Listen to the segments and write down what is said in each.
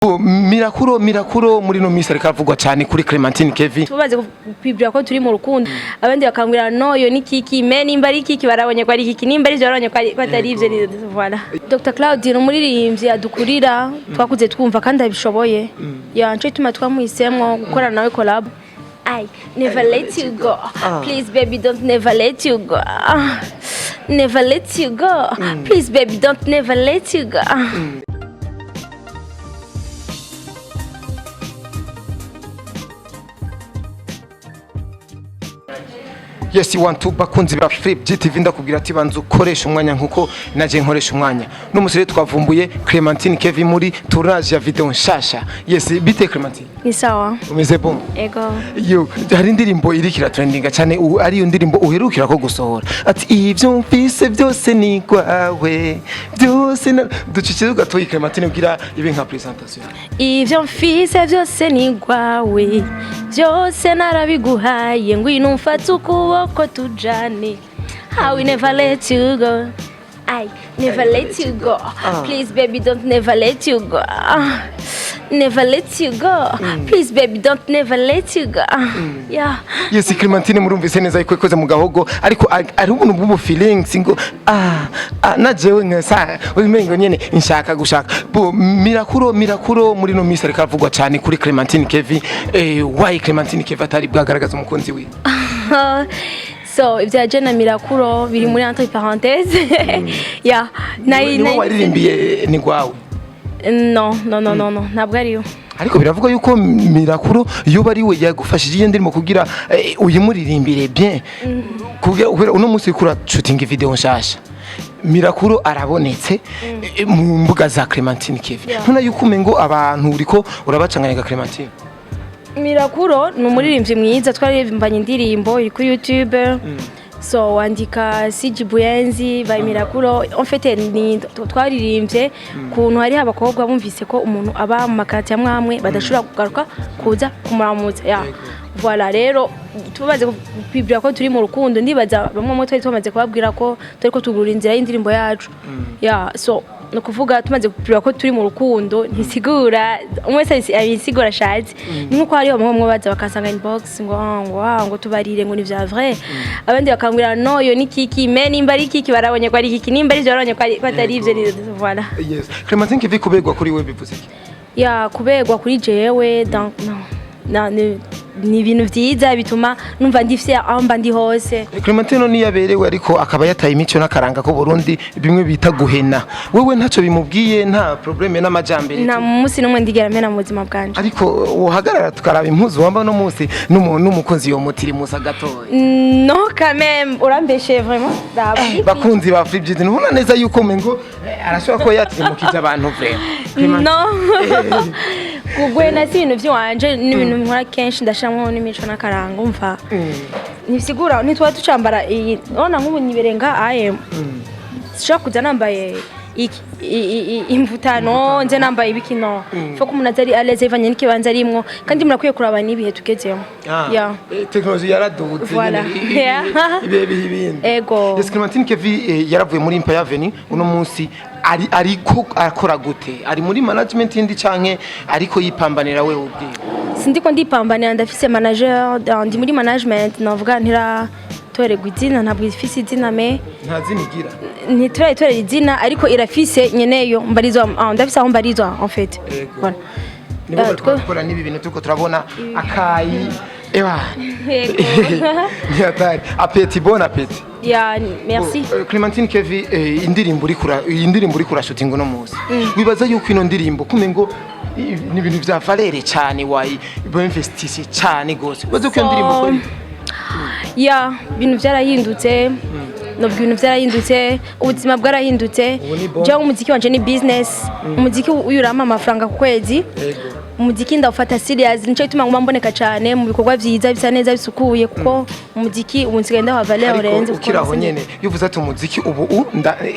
Mirakuro, Mirakuro muri no misi ariko avugwa cyane kuri Clementine Kevin. Tubaze kwibwira ko turi mu rukundo, abandi bakambwira no yo ni kiki, mais nimba ari kiki barabonye ko ari kiki, nimba ari ivyo barabonye ko atari ivyo. Ni voilà, Dr Claude ni umuririmbyi adukurira, twakuze twumva kandi abishoboye. Ya, nico gituma twamuhisemwo gukorana nawe collab. I never let you go. Please baby, don't never let you go. Never let you go. Please baby, don't never let you go. Yes, one two, bakunzi ba Flip GTV, ndakubwira ati banza ukoresha umwanya nkuko naje nkoresha umwanya. No musore twavumbuye Clementine Kevin muri tournage ya video nshasha. Yes, bite Clementine? Ni sawa. Umeze bon? Ego. Yo, hari indirimbo iriko iratrendinga cyane, ariyo ndirimbo uherukira ko gusohora, ati ibyo mfise byose ni kwawe byose ducikire gatoyi Clementine ubwira ibe nka presentation. Ivyo mfise vyose ni gwawe, byose narabiguhaye, ngwino umfate ukuboko tujane. I will never let you go. I never let you go. Please baby, don't never let you go. Never let you go. Please baby, don't never let you go. Yeah. Yes, Clementine, murumvise neza yuko ikoze mu gahogo, ariko ari ubuntu bw'ubu feelings ngo na jewe nka umengo nyene nshaka gushaka bo. Mirakuro, Mirakuro muri no misi ariko avugwa cyane kuri Clementine Kevin. Why Clementine Kevin atari bwagaragaza umukunzi wiwe? So ibya Jena Mirakuro biri muri entre parenthèses. Yeah. Niwe waririmbiye ni gwawe? No, no, no, no, no, ntabwo ariyo. Ariko biravuga yuko Mirakuro yoba ari we yagufashije iyo ndirimbo kugira uyimuririmbire bien, kugira kubera uno munsi uriko urashutinga video nshasha, Mirakuro arabonetse mu mbuga za Clementine Kevin. Ntuna yuko umengo abantu uriko urabacanganya Clementine? Mirakuro ni umuririmbyi mwiza, twaririmbanye indirimbo iri kuri YouTube. So wandika CG Buyenzi by Mirakuro. En fait ni twaririmbye kuntu hari abakobwa bumvise ko umuntu aba mu makarati amwe amwe badashobora kugaruka kuza kumuramutsa. Ya, voilà, rero tubaze kwibwira ko turi mu rukundo, ndibaza bamwe mu twari tumaze kubabwira ko turiko tugura inzira y'indirimbo yacu. Ya, so ni ukuvuga tumaze kubwira ko turi mu rukundo ntisigura umwe wese abisigura ashatse. Ni nkuko hariho bamwe bamwe baza bakasanga inbox ngo ah, ngo ah, ngo tubarire ngo ni vya vrai, abandi bakambwira no yo ni kiki, mais nimba ari kiki barabonye ko ari kiki, nimba ari ivyo barabonye ko atari ivyo. Ni voilà. Yes, Clementine Kevin, kuberwa kuri we bivuze iki? Ya, kuberwa kuri jewe donc no na ni ibintu vyiza bituma numva ndifise aho mba ndi hose. Clementine niyaberewe, ariko akaba yataye imico n'akaranga ko Burundi, bimwe bita guhena. Wewe ntacyo bimubwiye, nta problème n'amajambere? Nta munsi n'umwe ndigera mena mu buzima bwanje. Ariko uhagarara tukaraba impuzu wamba no munsi n'umukunzi yo mutirimusa gatoya. No, quand même urambeshe vraiment. Ndaba. Bakunzi ba Flip GT, ntubona neza yuko umengo arashobora kuba yatirimukije abantu vraiment? No, kugwena si ibintu vy'iwanje, ni ibintu nkora kenshi, ndashiramwo n'imico n'akaranga. Umva, ntibisigura ntitwaba tucambara iyi, urabona nk'ubu niberenga aye sishobora kuza nambaye iki imvutano, nze nambaye ibiki. No faut ko umuntu aza ari à l'aise bivanye n'ikibanza arimwo, kandi murakwiye kuraba n'ibihe tugezemo. Ya. Technologie yaraduze. Voilà. Nyene, ibihe biha ibindi. Ego. Yes, Clementine Kevin yaravuye muri Empire Avenue, uno munsi ari ariko arakora gute? Ari muri management yindi canke ariko yipambanira we ubwiwe? Sindiko ndipambanira, ndafise manager, ndi muri management, navuga ntiratorerwa izina, ntabwo ifise izina mais Nta zina igira? Ntiturayitorera izina, ariko irafise nyeneyo mbarizwa, ndafise aho mbarizwa en fait. Ego. Voilà. Nibo bariko barakora n'ibi bintu turiko turabona akayi ewa. Yego. Ni hatari, appétit, bon appétit. Ya, merci. Clementine Kevin, indirimbo uri kura iyi ndirimbo uri kurashutinga uno munsi, wibaza yuko ino ndirimbo kume ngo ni ibintu vya valeur cyane, wayi investisse cyane gose, wibaza ko iyo ndirimbo kweri? Ya, ibintu byarahindutse, nubwo ibintu byarahindutse, ubuzima bwarahindutse. Ubu ni bon. Jewe umuziki wanje ni business, umuziki uyu urampa amafaranga ku kwezi. Umuziki ndawufata serious, nico gituma nguma mboneka cyane mu bikorwa vyiza, bisa neza, bisukuye, kuko umuziki ubu nsigaye ndaha valeur Ariko urenze. ukiri aho nyene, iyo uvuze ati umuziki ubu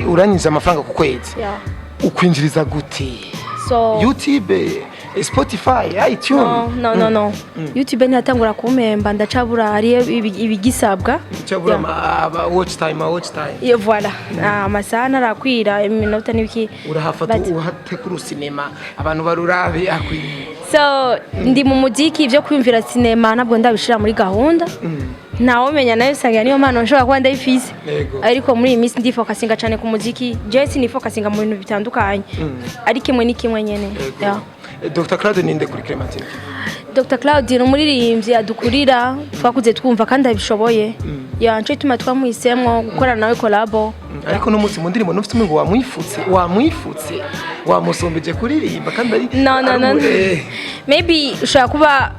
uranyinjiza amafaranga ku kwezi, Yeah. ukwinjiriza gute? So YouTube Spotify, iTunes? No, no, no, no. YouTube ntiratangura kumpemba, ndacabura, hariyo ibigisabwa. Cyabura. Yeah. Watch time, watch time. Iyo, voilà. Ah, amasaha ntarakwira, iminota n'ibiki. Urahafata uhatekura sinema, abantu barurabe akwiye. So ndi mu muziki, ibyo kwiyumvira sinema ntabwo ndabishira muri gahunda. Ntawumenya, nayo usanga niyo mpano nshobora kuba ndayifise. Ariko muri iyi minsi ndifokasinga cyane ku muziki. Jewe sinifokasinga mu bintu bitandukanye, ari kimwe ni kimwe nyene. Yeah. Dr Claude ninde kuri Clementine? Dr Claude ni umuririmbyi adukurira, twakuze twumva kandi abishoboye. Ya, nico gituma twamuhisemwo gukorana nawe collabo. Ariko no munsi mu ndirimbo nufite ngo wamwifutse, wamwifutse, wamusumbije kuririmba kandi ari No, no, no. Maybe ushobora kuba,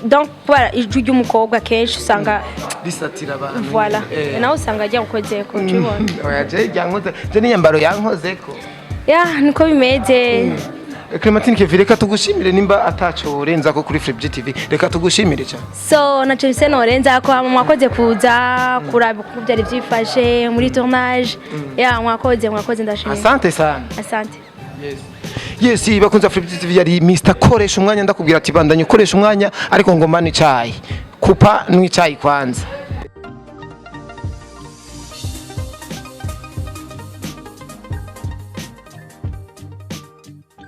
donc kubera ijwi ry'umukobwa kenshi usanga risatira abantu. Voilà. Nawe usanga ajya gukozeko, ucibona. Oya, je ryankoze, je n'iyambaro yankozeko. Ya, niko bimeze. Clementine Kevin, reka tugushimire. Nimba ataco urenza ko kuri Flip TV, reka tugushimire cyane. So naco bise norenza ko hama mwakoze kuza kuraba uko byari byifashe muri tournage. Ya, mwakoze, mwakoze, ndashimye. Asante sana. Asante. Yes, bakunze Flip TV, yari Mr Koresha Umwanya. Ndakubwira ati bandanye ukoresha umwanya, ariko ngoma ni icayi kupa n'icayi kwanza.